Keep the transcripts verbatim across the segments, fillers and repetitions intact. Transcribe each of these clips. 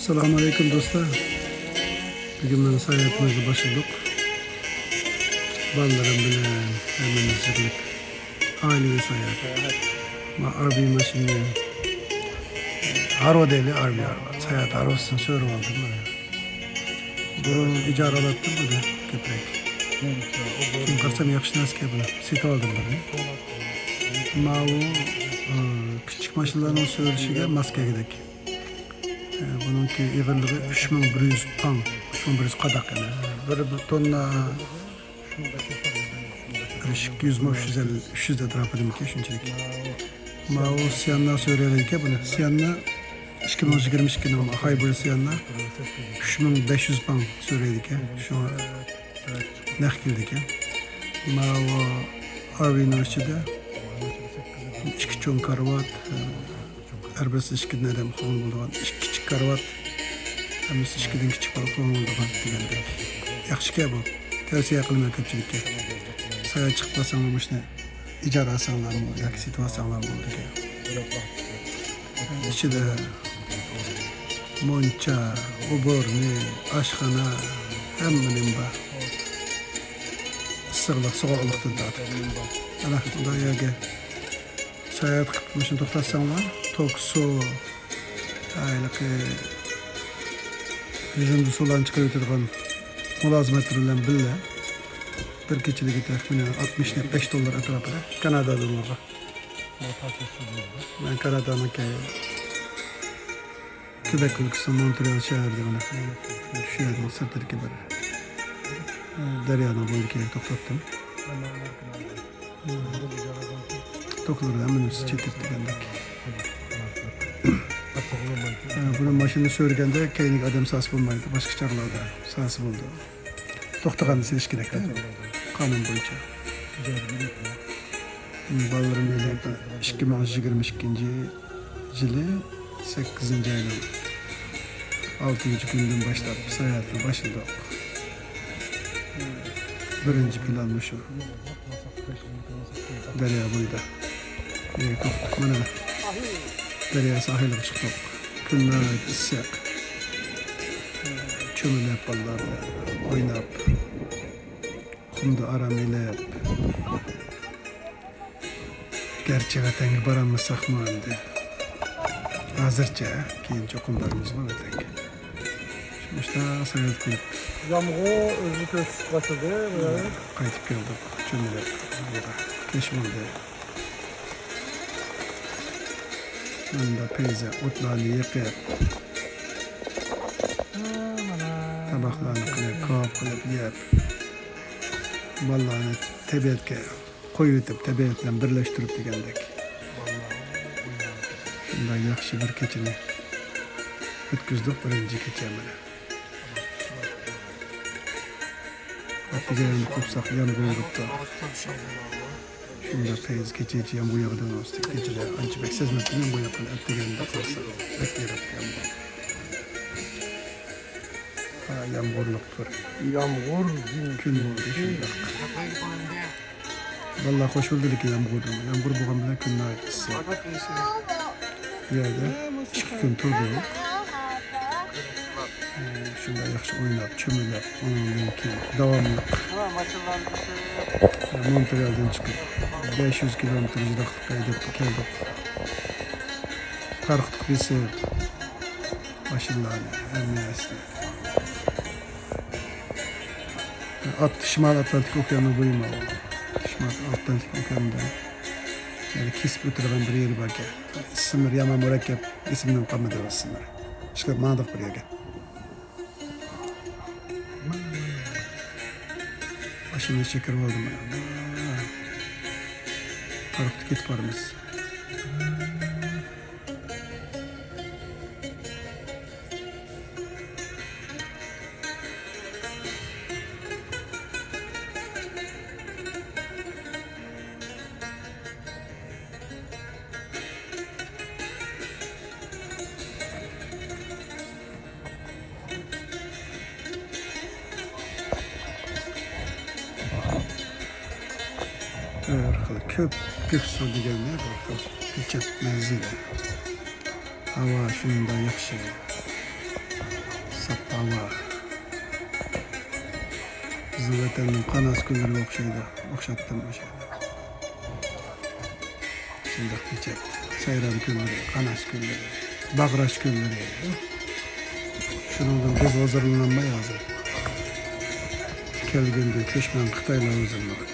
ئەسسالامۇ ئەلەيكۇم دوستلار. بۈگۈن مانا ساياھىتىمىزنى باشلىدۇق. بالىلىرىم بىلەن ھەممىمىز يىغىلىپ ئائىلىۋى ساياھەت. ما ئار ۋى ماشىنىنى، ھارۋا دەيلى، ئار ۋى، ھارۋا. ساياھەت ھارۋىسىنى سۆرىۋالدىم مانا. بۇرۇن ئىجارە ئالاتتىم بۇنى كۆپرەك. كېيىن قارىسام ياخشى نەرسىكەن بۇنى. سېتىۋالدىم بىرنى. ماۋۇ، ئى، كىچىك ماشىنىلارنىڭ سۆرىشىگە ماس كەلگۈدەك. ئى، بۇنىڭكى ئېغىرلىقى ئۈچ مىڭ بىر يۈز پاڭ، ئۈچ مىڭ بىر يۈز قاداق يەنى. بىر، بىر توننا بىر ئىككى يۈز مۇ، ئۈچ يۈز ئەللىك، ئۈچ يۈز ئەتراپىدىمىكى شۇنچىلىك. ماۋۇ سىياننا سۆرەيدىكەن بۇنى. سىياننا ئىككى مىڭ يىگىرمە ئىككىنىڭ ھايبرىد سىياننا ئۈچ مىڭ بەش يۈز پاڭ سۆرەيدىكەن. شۇڭا نەق كېلىدىكەن. ماۋۇ ئار ۋىنىڭ ئىچىدە ئىككى چوڭ كارىۋات، ئەربەس ئىككى ئادەم ئولتۇرىدىغان ئىككى كىچىك كارىۋات، ھەممىسى ئىككىدىن كىچىك بولۇپ ئولتۇرىدىغان دېگەندەك. ياخشىكەن بۇ. تەۋسىيە قىلىمەن كۆپچىلىككە. ساياھەت چىقىپ قالساڭلار مۇشۇنى ئىجارە ئالساڭلارمۇ ياكى سېتىۋالساڭلار بولىدىكەن. ئىچىدە مۇنچا، ئۇبۇرنى، ئاشخانا، ھەممە نېمە بار. ئىسسىقلىق، سوغۇقلۇقتىن تارتىپ. ئەنە، مۇنداق يەرگە ساياھەت قىلىپ مۇشۇنى توختاتساڭلار، توك، سۇ، ھېلىقى ھۇجۇمدا سۇلارنى چىقىرىۋېتىدىغان مۇلازىمەتلىرى بىلەن بىللە بىر كېچىلىكى تەخمىنەن ئاتمىش بەش دوللار ئەتراپىدا كانادا دوللىرىغا. مەن كانادانىڭكى كېبەك ئۆلكىسىنىڭ مونترېئال شەھىرىدە مانا شۇ يەرنىڭ سىرتىدىكى بىر، ئە، دەريانىڭ بويىدىكى يەرگە توختاتتىم. توكلىرى ھەممە نېمىسى چېتىپ دېگەندەك. ئە، بۇنى ماشىنا سۆرىگەندە كەينىگە ئادەم سالسا بولمايدۇ، باشقا چاغلاردا سالسا بولىدۇ. توختىغاندا سېلىش كېرەك-تە، قانۇن بويىچە. بالىلىرىم ئىككى مىڭ يىگىرمە ئىككىنچى يىلى سەككىزىنچى ئاينىڭ ئالتىنچى كۈنىدىن باشلاپ ساياھەتنى باشلىدۇق. بىرىنچى پىلان مۇشۇ. دەريا بويىدا. ئە، توختىدۇق مانا. دەريا ساھىلىغا چىقتۇق. كۈن ناھايىتى ئىسسىق. چۆمۈلۈپ بالىلار بىلەن ئويناپ، قۇمدا ئارام ئېلىپ. گەرچە ۋەتەنگە بارالمىساقمۇ ئەمدى. ھازىرچە، كېيىن چوقۇم بارىمىزغۇ ۋەتەنگە. شۇ مۇشۇنداق ساياھەت قىلىپ. يامغۇر ئۆزىنى كۆرسىتىپ باشلىدى. قايتىپ كەلدۇق، چۆمۈلۈپ، كەچ بولدى. شۇندا پەيزە ئوتلارنى يېقىپ، تاماقلارنى قىلىپ، كاۋاپ قىلىپ يەپ، بالىلارنى تەبىئەتكە قويۇۋېتىپ، تەبىئەت بىلەن بىرلەشتۈرۈپ دېگەندەك. شۇنداق ياخشى بىر كېچىنى ئۆتكۈزدۇق، بىرىنچى كېچە مانا. ئەتىگەندە قوپساق يامغۇر يېغىپتۇ. شۇنداق پەيز كېچىچە يامغۇر ياغىدىغان ئۈستىگە كېچىدە ئانچە بەك سەزمەپتىمەن يامغۇر ياغقىنى. ئەتىگەندە قارىسام بەك يېغىپتۇ يامغۇر. ھا، يامغۇرلۇق بىر يامغۇر كۈن بولدى شۇنداق. بالىلار خوش بولدى لېكىن يامغۇردىن. يامغۇر بولغان بىلەن كۈن ناھايىتى ئىسسىق. بۇ يەردە ئىككى كۈن تۇردۇق. ئە، شۇنداق ياخشى ئويناپ، چۆمۈلۈپ، ئۇنىڭدىن كېيىن داۋاملىق، ئە، مونترېئالدىن چىقىپ، بەش يۈز كىلومېتىر يىراقلىققا ھەيدەپ كەلدۇق. تارقىتىپ بېسىپ، ماشىنىلارنى، ھەممە نەرسىنى. ئات-، شىمال ئاتلانتىك ئوكيانىنىڭ بويى ماۋۇ. شىمال ئاتلانتىك ئوكيانىدا، يەنى كېسىپ ئۆتىدىغان بىر يېرى باركەن. ئىسىملىرى يامان مۇرەككەپ، ئېسىمدىن قالمىدى ئىسىملىرى. ئىشقىلىپ ماڭدۇق بىر يەرگە. ماشىنا ئىچىگە كىرىپ ئالدىم. تارقىتىپ كېتىپ بارىمىز. بىر خىل كۆك، كۆك سۇ دېگەن بىر خىل كۆچەت مەنزىرە. ھاۋا شۇنداق ياخشى. ھاۋا. بىزنىڭ ۋەتەننىڭ قاناس كۆللىرىگە ئوخشايدۇ. ئوخشاتتىم ئوشۇ. شۇنداق كېچەت. سايرام كۆللىرى، قاناس كۆللىرى، باغراش كۆللىرى. شۇنىڭدىن بىز ھۇزۇرلىنالماي ھازىر. كەلگۈندە كۆچمەن خىتايلار ھۇزۇرلىنىدۇ.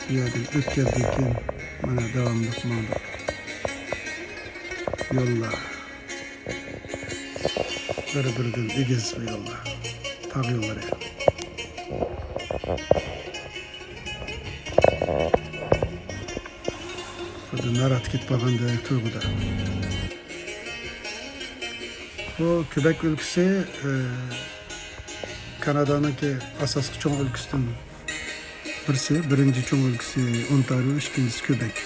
بۇ يەردىن ئۆتكەندىن كېيىن مانا داۋاملىق ماڭدۇق. يوللار بىر-بىرىدىن ئېگىز بۇ يوللار. تاغ يوللىرى. خۇددى ناراتقا كېتىپ بارغاندەك تۇيغۇدا. بۇ كېبەك ئۆلكىسى، ئە، كانادانىڭكى ئاساسلىق چوڭ ئۆلكىسىدىن بىرسى، بىرىنچى چوڭ ئۆلكىسى ئونتارىيو، ئىككىنچىسى كېبەك.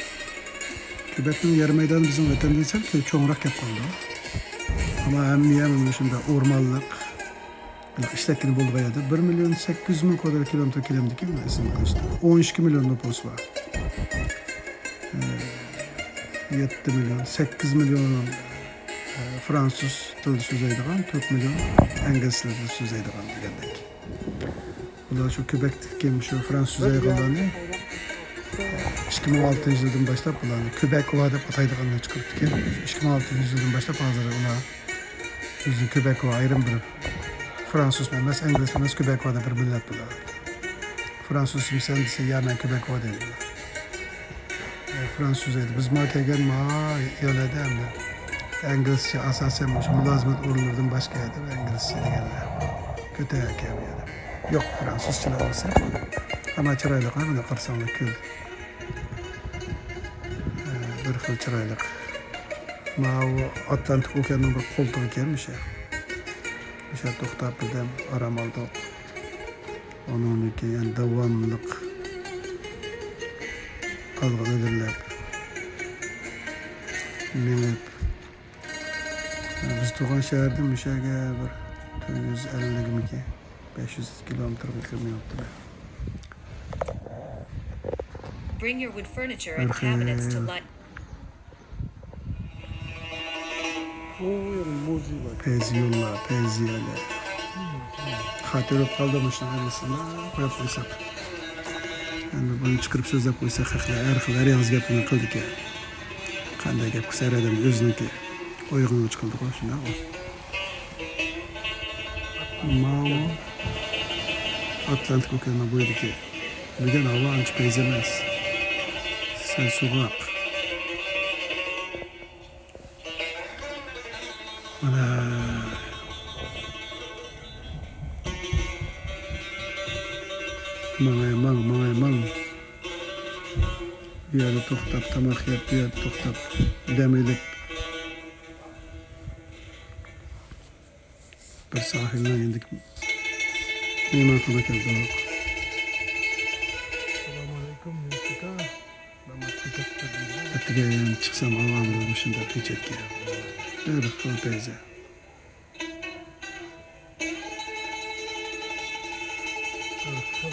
كېبەكنىڭ يەر مەيدانى بىزنىڭ ۋەتەندىن سەل كۆ-، چوڭراق كەپ قالىدۇ. ئەمما ھەممە يەر مۇشۇنداق ئورمانلىق، ئىشلەتكىلى بولىدىغان يەردە بىر مىليون سەككىز يۈز مىڭ كۋادرات كىلومېتىر كۆلەمدىكى ھېسابلىغان ئىشتا. ئون ئىككى مىليون نوپۇسى بار. ئە، يەتتە مىليون، سەككىز مىليون، ئە، فرانسۇز تىلىدا سۆزلەيدىغان، تۆت مىليون ئىنگلىز تىلىدا سۆزلەيدىغان دېگەندەك. بۇلار شۇ كېبەكتىكى مۇشۇ فرانسۇز يايغانلارنى ئىككى مىڭ ئالتىنچى يىلدىن باشلاپ بۇلارنى كېبەكۋا دەپ ئاتايدىغانلىرىنى چىقىرىپتىكەن. ئىككى مىڭ ئالتىنچى يىلدىن باشلاپ ھازىر ئۇلار ئۆزىنى كېبەكۋا ئايرىم بىر فرانسۇز ئەمەس، ئىنگلىز ئەمەس، كېبەكۋا دەپ بىر مىللەت بۇلار. فرانسۇز كىمسەن دېسە، يا مەن كېبەكۋا دەيدۇ. ئە، فرانسۇز دەيدۇ. بىز ما كەلگەن ما يەرلەردە ئەمدى ئىنگلىزچە ئاساسەن مۇشۇ مۇلازىمەت ئورۇنلىرىدىن باشقا يەردە ئىنگلىزچە دېگەنلەر كۆتەرەكەن بۇ يەردە. يوق، فرانسۇزچىلار بولسا. ئەمما چىرايلىق، ھە، بۇنى قارىساڭلار كۆل. ئە، بىر خىل چىرايلىق. ماۋۇ ئاتلانتىك ئوكياننىڭ بىر قولتۇقى ئىكەن مۇشۇ. مۇشۇ يەردە توختاپ بىردەم ئارام ئالدۇق. ئۇنىڭدىن كېيىن داۋاملىق ئالغا ئىلگىرىلەپ مېڭىپ، بىز تۇرغان شەھەردىن مۇشۇ يەرگە بىر تۆت يۈز ئەللىكمىكى، بەش يۈز كىلومېتىرغا يېقىن مېڭىپتىمەن. Bring your wood furniture and cabinets to light. ئۇ يەردە مۇزېي بار. پەيزى يوللار، پەيزى يەرلەر. خاتىرە بولۇپ قالدى مۇشۇنى ھەممىسىنى قويۇپ قويساق. ئەمدى بۇنى چىقىرىپ سۆزلەپ قويساق، خەقلەر ھەر خىل، ھەر ياڭزا گەپلەرنى قىلىدىكەن. قانداق گەپ قىلسا، ھەر ئادەم ئۆزىنىڭكى ئويغىنىۋېچىقىلىدىغۇ، شۇنداقمۇ؟ ماۋۇ ئاتلانتىك ئوكياننىڭ بويىدىكى. بۈگۈن ھاۋا ئانچە پەيزى ئەمەس. سەل سوغۇق. مانا. ماڭاي، ماڭ، ماڭاي، ماڭ. بۇ يەردە توختاپ، تاماق يەپ، بۇ يەردە توختاپ، دەم ئېلىپ. بىر ساھىلنىڭ يېنىدىكى مېھمانخانىغا كەلدۇق. ئەسسالامۇ ئەلەيكۇم، يۈسۈپ ئاكا. ئەتىگەن چىقسام، ھاۋامۇ مۇشۇنداق كېچەتكەن. بىر خىل پەيزى. بىر خىل.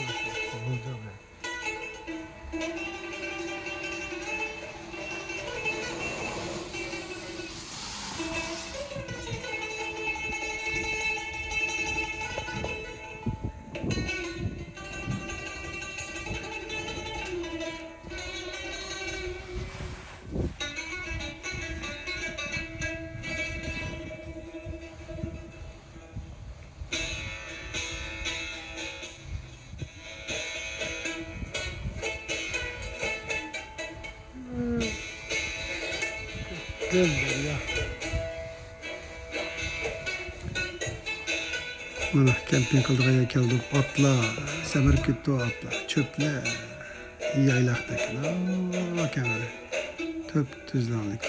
مانا، كەمپىنگ قىلىدىغان يەرگە كەلدۇق. ئاتلار سەمرىپ كېتىپتۇ، ئاتلار، چۆپلەر، يايلاقتەك. ئاكەڭلار. تۈپ تۈزلەڭلىك.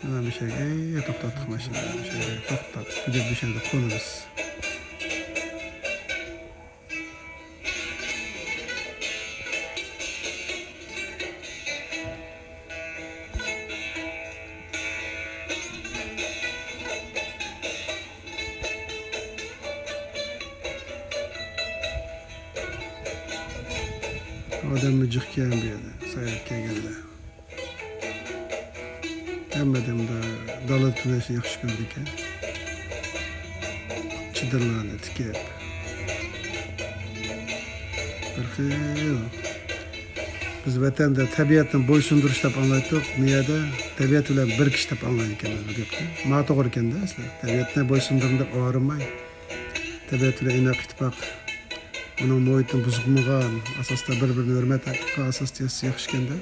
مانا مۇشۇ يەرگە توختاتتۇق ماشىنىنى. مۇشۇ يەرگە توختاپ، بۈگۈن مۇشۇ يەردە قونىمىز. ئادەممۇ جىق ئىكەن بۇ يەردە ساياھەتكە كەلگەنلەر. ھەممە ئادەم دالا تۈنەشنى ياخشى كۆرىدىكەن. چېدىرلارنى تىكىپ، بىر خىل. بىز ۋەتەندە تەبىئەتنى بويسۇندۇرۇش دەپ ئاڭلايتتۇق. بۇ يەردە تەبىئەت بىلەن بىرىكىش دەپ ئاڭلايدىكەنمىز بۇ گەپنى. ماڭا توغرا ئىكەندە ئەسلى. تەبىئەتنى بويسۇندۇرۇڭ دەپ ئاغرىماي، تەبىئەت بىلەن ئىناق ئىتتىپاق، ئۇنىڭ مۇھىتىنى بۇزغۇمىغان ئاساستا، بىر-بىرىنى ھۆرمەت ھەققىگە ئاساستا ياشىسا ياخشى ئىكەندە.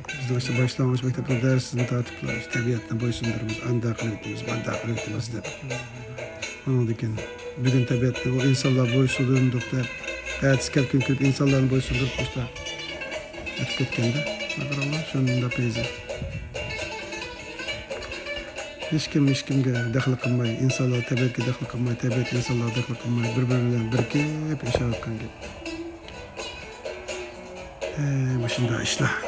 بىزنىڭ ئىشتە باشلانغۇچ مەكتەپلەر دەرسىدىن تارتىپلا، ئىشتە تەبىئەتنى بويسۇندۇرىمىز، ئانداق قىلىۋېتىمىز، مانداق قىلىۋېتىمىز دەپ. ئۇنىڭدىن كېيىن بۈگۈن تەبىئەتنى ئۇ ئىنسانلار بويسۇندۇردۇق دەپ، ئەتىسى كەلكۈن كېلىپ ئىنسانلارنى بويسۇندۇرۇپ، ئىشتە ئۆتۈپ كەتكەندە. قاراڭلار، شۇنداق پەيزى. ھېچكىم ھېچكىمگە دەخلى قىلماي، ئىنسانلار تەبىئەتكە دەخلى قىلماي، تەبىئەت ئىنسانلارغا دەخلى قىلماي، بىر-بىرى بىلەن بىرىكىپ ياشاۋاتقان گەپ. ھە، مۇشۇنداق ئىشلار.